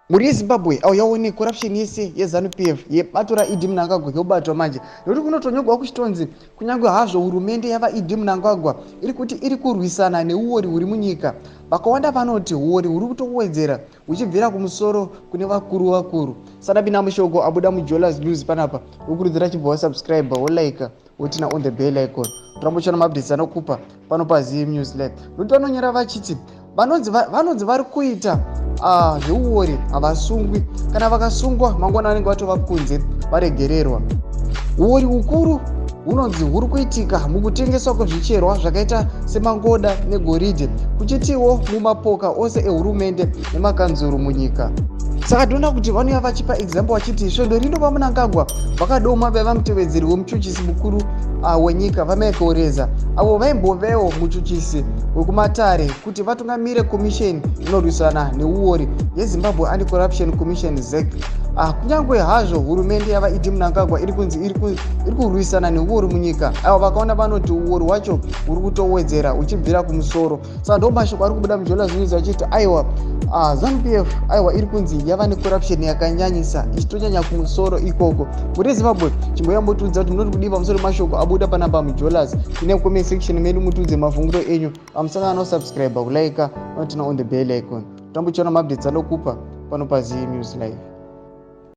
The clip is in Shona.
Mhuri yeZimbabwe auyaone corruption yese yeZanu PF yebato raED Mnangagwa yobatwa manje nekuti kunotonyogwa kuchitonzi kunyange hazvo hurumende yavaED Mnangagwa iri kuti iri kurwisana neuwori huri munyika, vakawanda vanoti huwori huri kutowedzera huchibvira kumusoro kune vakuru vakuru. Sadabina mushoko abuda muJolas News panapa, wokurudzira chibva wasubscribe, wolike, wotina on the bell icon, toramba uchiona maupdates anokupa pano paZim News Live. Nokuti vanonyora vachiti vanonzi vari kuita zveuori havasungwi, kana vakasungwa mangwana vanenge vatova kunze varegererwa. Uori hukuru hunonzi huri kuitika mukutengeswa kwezvicherwa zvakaita semangoda negoridhe, kuchitiwo mumapoka ose ehurumende nemakanzuru munyika. Saka toona kuti vanouya vachipa example vachiti svondo rino VaMnangagwa vakadoma vaiva mutevedzeri wemuchuchisi mukuru wenyika VaMichael Reza, avo vaimbovewo muchuchisi wekumatare, kuti vatungamire komisheni inorwisana neuori yeZimbabwe Anti-Corruption Commission, ZACC. Kunyange hazvo hurumende yavaED Mnangagwa iri kunzi iri kurwisana neuori munyika, avo vakaona vanoti uori hwacho huri kutowedzera huchibvira kumusoro. Saka ndo mashoko ari kubuda muJolas News vachiti aiwa, ZANU PF aiwa iri kunzi yava necorruption yakanyanyisa ichitonyanya kumusoro ikoko. Muri Zimbabwe, chimboya mbotiudza kuti munoti kudii pamusoro mashoko abuda panapa muJolas. Ine comment section medu, mutiudze mafungiro enyu. Pamusangano, nosubscribe, kulike, notina on the bell icon, tambochiona maupdates anokupa pano paZim News Live.